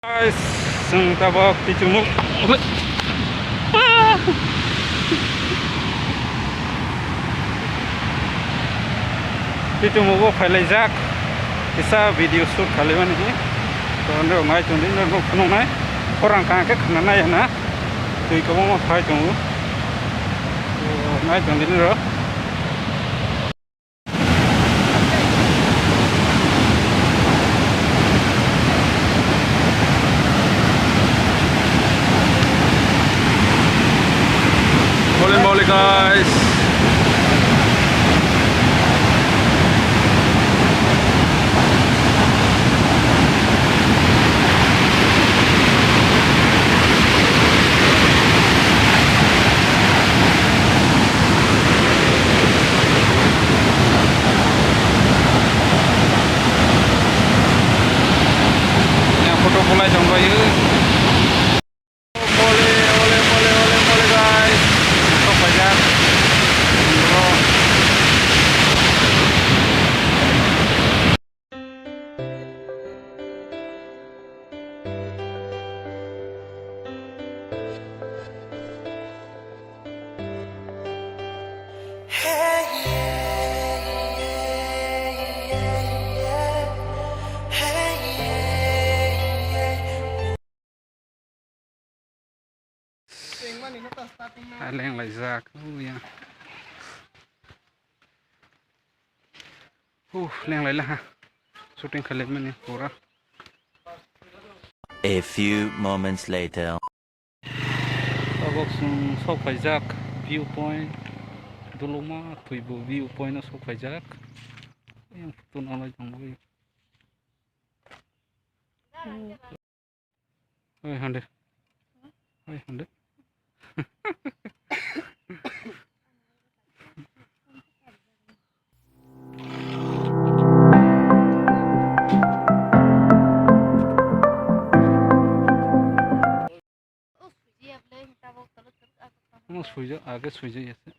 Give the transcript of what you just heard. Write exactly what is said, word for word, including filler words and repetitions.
Guys, chwng tabok Tichumuk. Tichumugo phailaijak. Kisa video shoot khalaimani. To norok nai tongdi, norok phunuknai. Khorang kaham khe khna nai ya na. Twi kwbangma phai tongo. To nai tongdi norok. Holy moly, guys. Yang photo bolai tongbaio. Mole, mole, mole, mole, mole, guys. Sok paijak. Lenglai jak, oh ya. Uh, lenglai laha. Shooting khalimani pura. A few moments later. Tabok chwng sok phaijak view point, Duluma Thuibu view point o sok phaijak. Yang photo nalai tongwi. Oi, hande. Oi, hande. Omo suijak, age suijak ya se.